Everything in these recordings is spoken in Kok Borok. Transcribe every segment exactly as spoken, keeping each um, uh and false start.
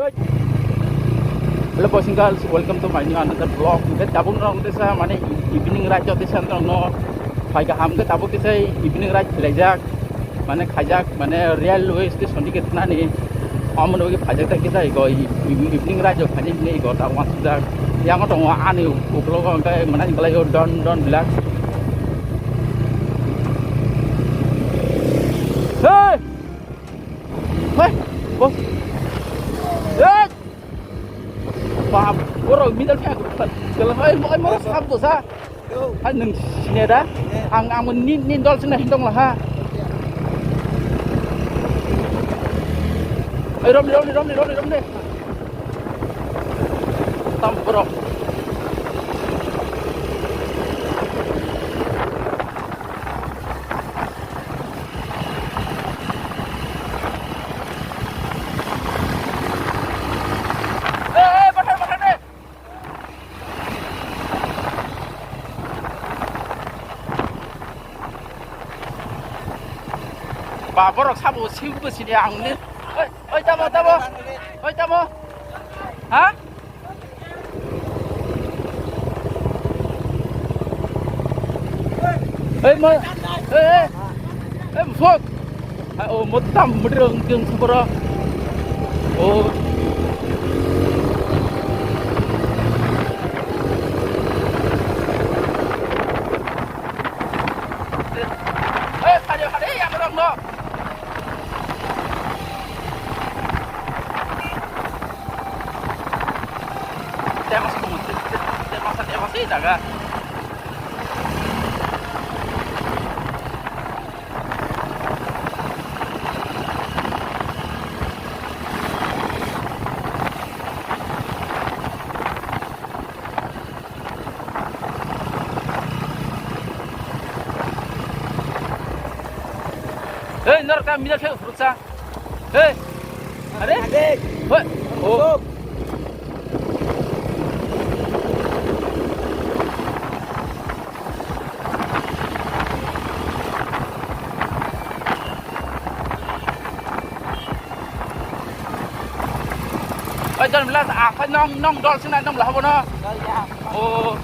Hello boys and girls, welcome to my new another vlog. Hingke tabuk norok tesa mane evening ride o tesa norok no phai kaham, hingke tabuk tesa evening ride khlaijak, mane khaijak, mane railway station ni khe thanani omo no phaijak ta kisa ego evening ride o khaini hwnwi ego ta wansukjak. Yang tongo ani uklogo hingke mane hingke lai o don don village. Hey! Hey! Boss! Hey! Bap, borok middle finger. Kalau hai, hai, mau sab dosa. Hai, nung sini ada. Ang, ang ni, ni dol sini hintong lah, ha. Hai, rom, rom, rom, rom, rom, rom. Tam borok. Ba, borok sabo siu bo sini ang ni. Oi, oi, tamo, tamo. Oi, tamo. Ha? Ei, ma, ei, ei, ei, fuck. Hai, o, mo tam, mo diro, ngiting, saboro. O. Ei, kare, kare, yang rong no. Tebas ko, te, te, tebas, tebas, jaga. Hei, norok ta middle khe phuruksa. Hei. Are? Hei. Oh. Oi, don bla, akhai nong, nong dol sina nong bla habo no? Dol ya. Oh.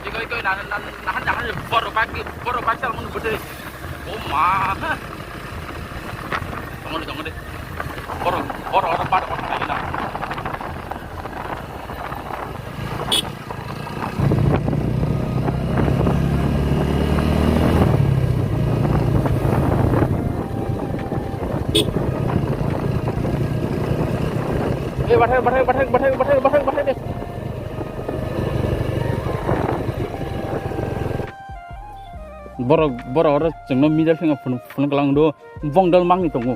Ikoi, ikoi, nahan, nahan, nahan, nahan, borok bike, borok bike salmani bwtwi. O ma. Tongodi, tongodi. Borok, borok, borok, borok, borok, borok. Eh, bathai, bathai, bathai, bathai, bathai, bathai, bathai de. Borok, borok oro chwngno middle finger phunuk, phunuk lang do, bongdal mangni tongo.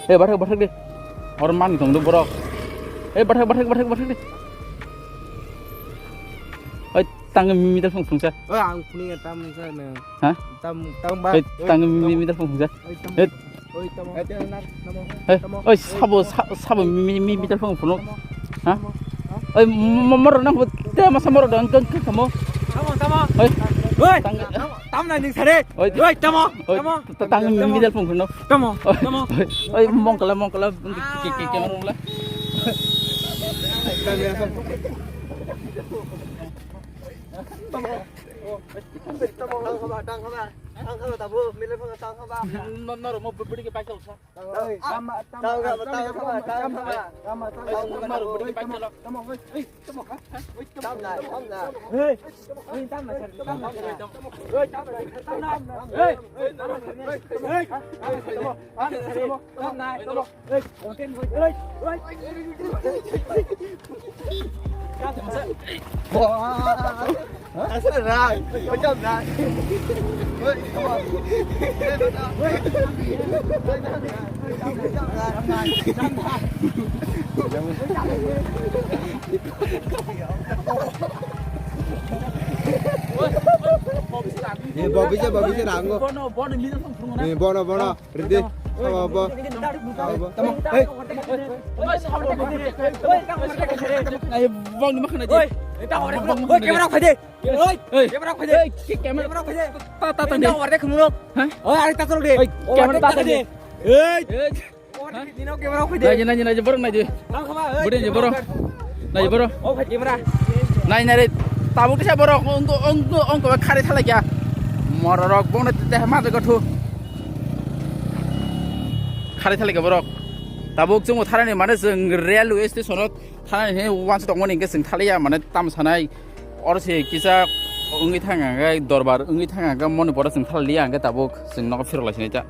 Eh, bathak, bathak de. Oro mangni tongo do borok. Eh, bathak, bathak, bathak, bathak de. Oi, tang middle phung phungsa. Oi, ang phunukya tam sa na. Ha? Tam, tam ba. Oi, tang middle phung phungsa. Oi, tam. Eh, Oi, tamo. Eh, tamo, tamo. Eh, tamo. Oi, sabo, sa-, sabo mi, mi, mi, middle phone phone. Tamo. Ha? Tamo. Ha? Oi, mo-, mo-, moro nang te masa moro dang kang kang tamo. Tamo, tamo. Oi. Oi. Tang. Tamo, tam na ning sare. Oi. Oi, tamo. Oi, tamo. Ta-, tang mi, middle phone phone. Tamo. Oi. Tamo. Oi, oi, mongkala, mongkala. Ke, ke, ke, mongkala. Tamo. Tamo, tamo, tamo. Tang kha ba tabuk, mile phang tang kha ba. No, no, mo budi ke paisal sa. Tang kha ba, tang kha ba, tang kha ba. Tang kha ba, budi ke paisal. Tang na, tang na. Hey, hey, tang na, tang na. Hey, tang na, tang na. Hey, hey, tang na, tang na. Hey, hey, tang na, tang na. Eh, Bobby je, Bobby je, rango. Bono, bono, mila song phungo na. Eh, bono, bono. Ready? Sama apa? Sama apa? Tamo. Hey. Ai, bang ni makan aja. Oi, eta ore. Oi, camera khaje. Oi, camera khaje. Camera khaje. Ta, ta, ta, ore khumno. Hah? Oi, are ta tol de. Oi, camera ta tol de. Oi. Dino camera khaje. Naji, naji, naji, borok naji. Tang khama. Budi naji, borok. Naji, borok. Oh, camera. Nai, nai, re. Tabuk kisa borok. Ongko, ongko, ongko, khari thalai kya. Mororok, bongna tete ma jaga thu. Khari thalika borok. Tabuk chwng tharani mane chwng railway station o tharani he uansi tongmani hwnkhe chwng thaliya mane tam sanai. Oro se kisa wngwi thang hwnkhe dorbar wngwi thang hwnkhe moni pora chwng thaliya hwnkhe tabuk chwng nogo phirok lai sinai ta.